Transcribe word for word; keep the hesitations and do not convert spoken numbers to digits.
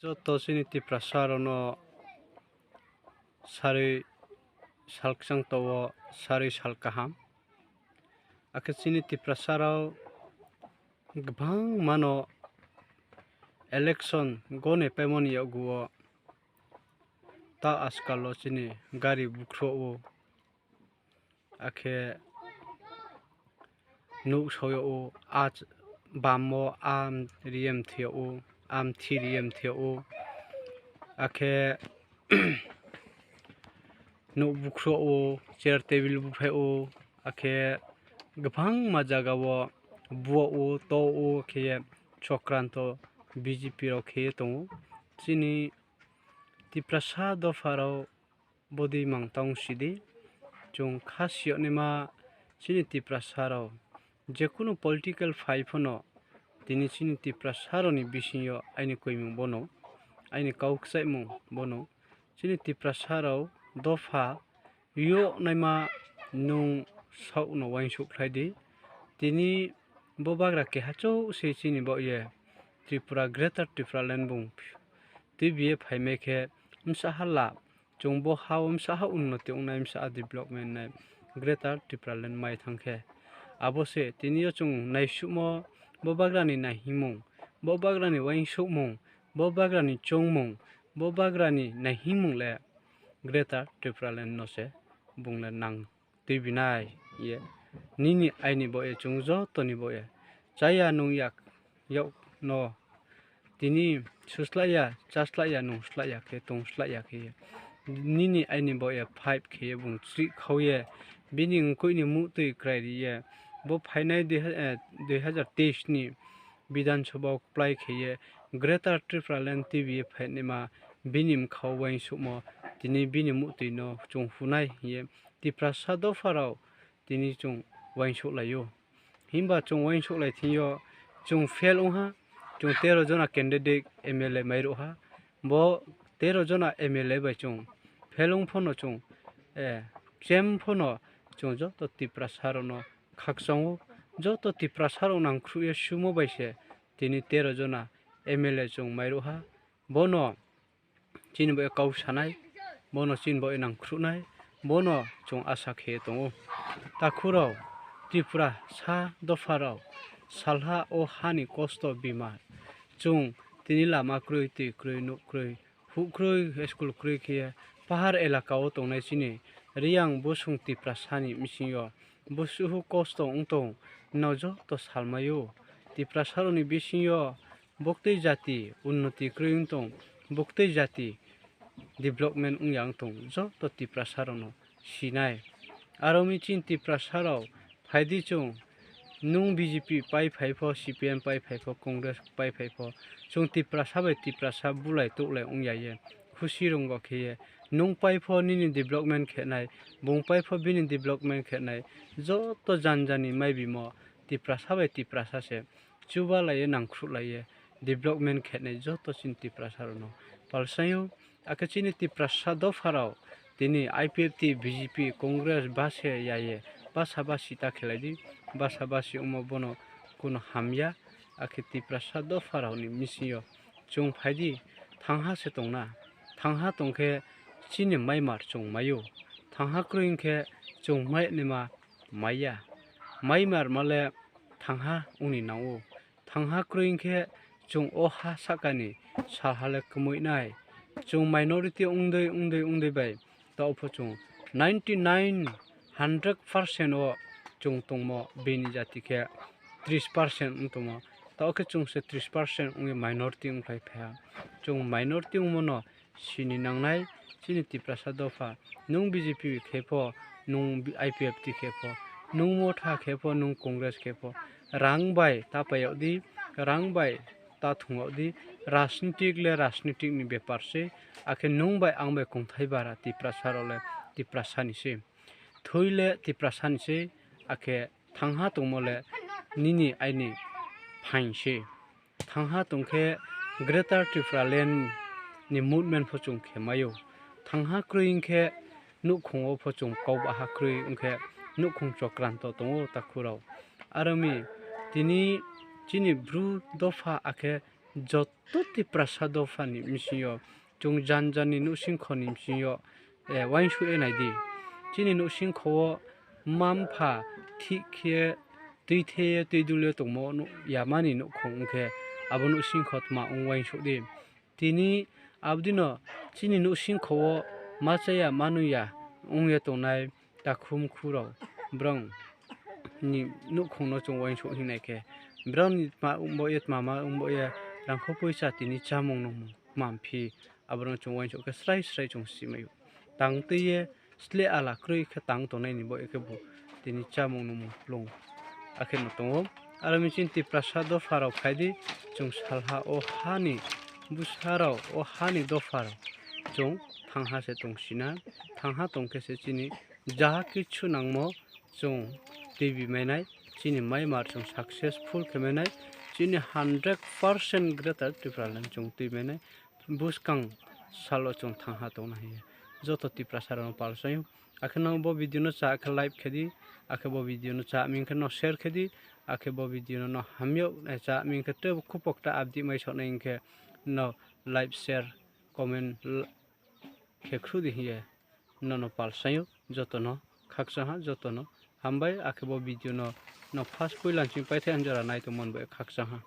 Joto chini Tiprasa rao no sarui sal kchang taoh wo, sarui sal kaham. Akhe chini Tiprasa rao gbangma no election gone paimo ni yakgu wo ta ajkal wo chini gari bukhruh ou, akhe nouh sao yag ou, bam wo am ri ye mthi yag ou, am thi ri ye mthi yag ou, akhe nouh bukhruh ou, chair table buphaih ou, akhe gbangma zaga wo buag ou, to ou, khe ye chokranto B J P rao khe ye tong ou. Chini Tiprasa dopha rao bodei mang tang si di, chung kha si yag naima chini Tiprasa rao, jekunu political phai pho no, tini chini Tiprasa rao ni bising yo aini koimung bono, aini kau kchaihmung bono, chini Tiprasa rao dopha yag naima nung saoh no uaingsouhkhlai di. Tini bo bagra keha chouh se chini baoh ye Tripura, Greater Tipraland bung tuibi ye phaimai khe, bsa ha la, chung bo ha wo bsa ha unnoti ong nai, bsa ha development nai, Greater Tipraland mai thanng khe. Abo se tini yo chung naisuhmo, bo bagra ni naihingmung, bo bagra ni uaingsouhmung, bo bagra ni choungmung, bo bagra ni naihingmung le Greater Tipraland no se bung le nang tuibi nai ye. Nini aini baoh ye, chung joto ni baoh ye, chaya nung ya, yak no tini suslai ya, chaslai ya, nung slai ya khe, tong slai ya khe ye, nini aini baoh ye fight khe ye bung chrih khau ye, bini mkoih ni muhtoi krai ri ye, bo phainai dui hajar teis ni Bidhan Sabha wo kplái khe ye Greater Tipraland tuibi ye phainaima bini bkha wo uaingsouhmo, tini bini muhtoi no chung phu nai hing ye Tiprasa dopha rao tini chung uaingsouhlai ou. Himba chung uaingsouhlai thing yo chung fail ong ha, chung tero jona candidate M L A mairuh ha, bo tero jona M L A bai chung fail ong pho no chung, eh, chem pho no chung joto Tiprasa rao no khakchang ou, joto Tiprasa rao nangkhruh ye sumo bai se tini tero jona M L A chung mairuh ha, bono chini baoh ye kau sa nai, bono chini baoh ye nangkhruh nai, bono chung asa khe ye tong ou. Takhu rao, Tiprasa dopha rao, salha wo ha ni kosto bimar, chung tini lama kroi, tui kroi, nouh kroi, huh kroi, school kroi khe ye, pahar elaka wo tongnai chini Reang, Bosong, Tiprasa ni bsing yo, bosuh huh kosto ong tong, nrao joto salmai ou. Tiprasa rao ni bising yo, buktui jati unnoti kroi ong tong, buktui jati development ong ya ong tong, joto Tiprasa rao no si nai. Aro mi chini Tiprasa rao, phai di chung, nung B J P pai phai pho, C P M pai phai pho, Congress pai phai pho, chung Tiprasa bai Tiprasa bulai touhlai ong ya ye, khusi rungbo khe ye, nung pai pho nini development khe nai, bung pai pho bini development khe nai, joto janja ni maibimo Tiprasa bai Tiprasa se chubalai ye, nangkhruhlai ye, development khe nai joto chini Tiprasa rao no palsai ou. Akhe chini Tiprasa dopha rao, tini I P F T, B J P, Congress ba se ya ye, basa basi ta khelai di, basa basi ongmo bono kuno hamya, akhe Tiprasa dopha rao ni bsing yo chung phai di, thangha se tong na, thangha tong khe chini maimar chung mai ou, thangha kroi ong khe chung mai naima mai ya, maimar ma le thangha ong ni nang ou, thangha kroi ong khe chung o ha sahka ni salha le kmoih nai, chung minority ong dei, ong dei, ong dei bai, taoh pho chung ninety nine, hundred percent wo chung tongmo bini jati khe tris percent ong tongmo, taoh khe chung se tris percent ong ye minority ongkhlai phai ha, chung minority ongmo no sini nangnai, chini Tiprasa dopha, nung B J P khe pho, nung I P F T khe pho, nung Motha khe pho, nung Congress khe pho, rang bai ta pai yag di, rang bai ta thung yag di, rajnitik le rajnitik ni bepar se, akhe nung bai ang bai kongthai bara Tiprasa rao le Tiprasa ni se, thui le Tiprasa ni se, akhe thangha tongmo le nini aini phaing se. Thangha tong khe Greater Tipraland ni movement pho chung khe mai ou. Thangha kroi ong khe nouhkhong wo pho chung kau baha kroi ong khe nouhkhong chokranto tong ou takhu rao. Aro mi tini chini Bru dopha akhe joto Tiprasa dopha ni bsing yo, chung jan jan ni nouhsingkho ni bsing yo, uaingsouh ye nai di. Chini nouhsingkho wo mma-mpha thik khe tuithe ye tuidul ye tongmo nuh yama ni nouhkhong ong khe, abo nouhsingkho tma ong uaingsouh di. Tini abo dei no chini nouhsingkho wo ma cha ya ma nung ya ong ye tongnai takhu mkhu rao, brao ni nouhkhong no chung uaingsouh hing nai khe, brao ni tma ongbo ye, tma ma ongbo ye, rangkho poicha tini chámung nungmung tma phi, abo no chung uaingsouh khe srai srai chung simai ou. Tang tui ye sleh ala kroi khe tang tongnai ni bo ye khebu tini chámung nungmung plung akhe no tong ou. Aro mi chini Tiprasa dopha rao phai di, chung salha o ha ni bsa rao, o ha ni dopha rao, chung thangha se tongsi na, thangha tong khe se chini jaha kichu nangmo chung tuibi mai nai, chini maimar chung successful khe mai nai, chini hundred percent Greater Tipraland chung tui mai nai, buskang sal wo chung thangha tong na hing ye joto Tiprasa rao no pal saing ou. Akhe nang bo video no chá khe like khe di, akhe bo video no chá ming khe no share khe di, akhe bo video no no hamyag nai chá ming khe tre khupokta update mai saoh nai hing khe no like, share, comment khe khruh di hing ye nono pal saing ou. Joto no khakchang ha, joto no hambai, akhe bo video no no first poila ching paithai anjora nai tongmo ni bo khakchang ha.